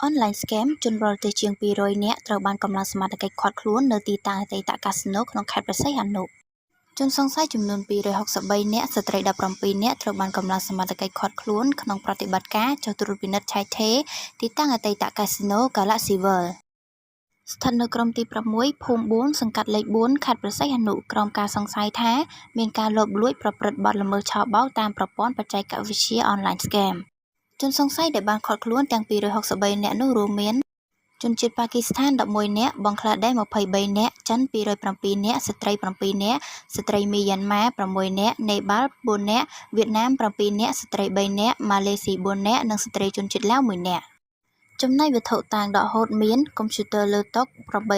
Online Scam ជនបរទេសជាង 200 នាក់ត្រូវបានកម្លាំងសមត្ថកិច្ចឃាត់ខ្លួននៅទីតាំងអតីតកាស៊ីណូក្នុងខេត្តព្រះសីហនុជនសង្ស័យចំនួន 263 នាក់ ស្ត្រី 17 នាក់ ត្រូវបានកម្លាំងសមត្ថកិច្ចឃាត់ខ្លួនក្នុងប្រតិបត្តិការចុះត្រួតពិនិត្យឆែកឆេរទីតាំងអតីតកាស៊ីណូ Galaxy World ស្ថិតនៅក្រុមទី 6 ភូមិ 4 សង្កាត់លេខ 4 ខេត្តព្រះសីហនុ ក្រោមការសង្ស័យថាមានការលបលួចប្រព្រឹត្តបទល្មើសឆបោកតាមប្រព័ន្ធបច្ចេកវិទ្យា Online Scam ជនសង្ស័យដែលបានឃាត់ខ្លួនទាំង 263 នាក់នោះរួមមាន ជនជាតិប៉ាគីស្ថាន 11 នាក់ បង់ក្លាដេស 23 នាក់ ចិន 207 នាក់ ស្ត្រី 7 នាក់ ស្ត្រីមីយ៉ាន់ម៉ា 6 នាក់ នេប៉ាល់ 4 នាក់ វៀតណាម 7 នាក់ ស្ត្រី 3 នាក់ ម៉ាឡេស៊ី 4 នាក់ និងស្ត្រីជនជាតិឡាវ 1 នាក់ចំណែកវត្ថុតាងដកហូតមាន កុំព្យូទ័រលើតុ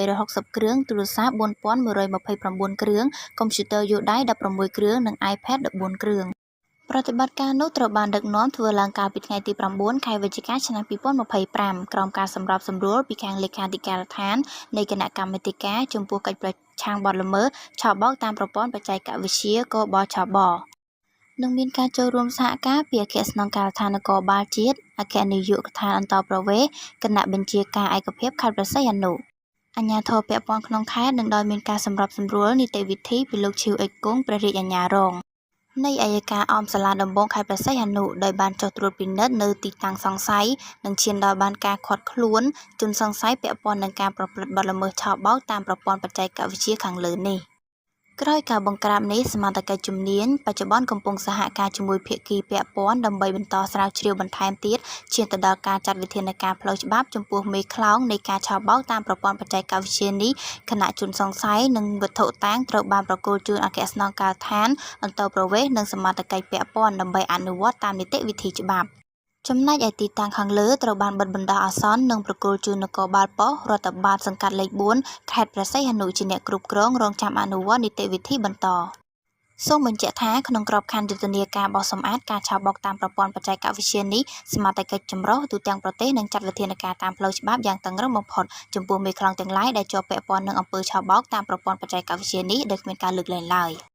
860 គ្រឿង ទូរស័ព្ទ 4129 គ្រឿង កុំព្យូទ័រយួរដៃ 16 គ្រឿង និង iPad 14 គ្រឿង ប្រតិបត្តិការនោះត្រូវបានដឹកនាំធ្វើឡើងកាលពីថ្ងៃទី 9 ខែវិច្ឆិកា ឆ្នាំ 2025 ក្រោមការសម្របសម្រួលពីខាងលេខាធិការដ្ឋាននៃគណៈកម្មាធិការចំពោះកិច្ចប្រឆាំងបទល្មើសឆបោកតាមប្រព័ន្ធបច្ចេកវិទ្យា គ.ប.ឆប និងមានការចូលរួមសហការពីអគ្គស្នងការដ្ឋាននគរបាលជាតិ អគ្គនាយកដ្ឋានអន្តោប្រវេសន៍ គណៈបញ្ជាការឯកភាពខេត្តព្រះសីហនុ អាជ្ញាធរពាក់ព័ន្ធក្នុងខេត្ត និងដោយមានការសម្របសម្រួលនីតិវិធីពីលោក ឈីវ អ៊ិច គង់ ព្រះរាជអាជ្ញារង នៃអយ្យការអមសាលាដំបូងខេត្តព្រះសីហនុ ដោយបានចុះត្រួតពិនិត្យនៅទីតាំងសង្ស័យ និងឈានដល់បានការឃាត់ខ្លួនជនសង្ស័យពាក់ព័ន្ធនឹងការប្រព្រឹត្តបទល្មើសឆបោកតាមប្រព័ន្ធបច្ចេកវិទ្យាខាងលើនេះ។ ក្រោយការបង្ក្រាបនេះ សមត្ថកិច្ចជំនាញបច្ចុប្បន្នកំពុងសហការជាមួយភាគីពាក់ព័ន្ធដើម្បីបន្តស្រាវជ្រាវបន្ថែមទៀតឈានទៅដល់ការចាត់វិធានការផ្លូវច្បាប់ចំពោះមេខ្លោងនៃការឆបោកតាមប្រព័ន្ធបច្ចេកវិទ្យានេះខណៈជនសង្ស័យនិងវត្ថុតាងត្រូវបានប្រគល់ជូនអគ្គស្នងការដ្ឋានអន្តោប្រវេសន៍និងសមត្ថកិច្ចពាក់ព័ន្ធដើម្បីអនុវត្តតាមនីតិវិធីច្បាប់ចំណែកឯទីតាំងខាងលើត្រូវបានបិទបណ្ដោះអាសន្ននិងប្រគល់ជូននគរបាលប៉ុស្តិ៍រដ្ឋបាលសង្កាត់លេខ 4 ខេត្តព្រះសីហនុជាអ្នកគ្រប់គ្រងរង់ចាំអនុវត្តនីតិវិធីបន្តសូមបញ្ជាក់ថាក្នុងក្របខ័ណ្ឌយុទ្ធនាការបោសសម្អាតការឆបោកតាមប្រព័ន្ធបច្ចេកវិទ្យានេះសមត្ថកិច្ចចម្រុះទូទាំងប្រទេសនឹងចាត់វិធានការតាមផ្លូវច្បាប់យ៉ាងតឹងរ៉ឹងបំផុតចំពោះមេខ្លោងទាំងឡាយដែលជាប់ពាក់ព័ន្ធនឹងអំពើឆបោកតាមប្រព័ន្ធបច្ចេកវិទ្យានេះដោយគ្មានការលើកលែងឡើយ។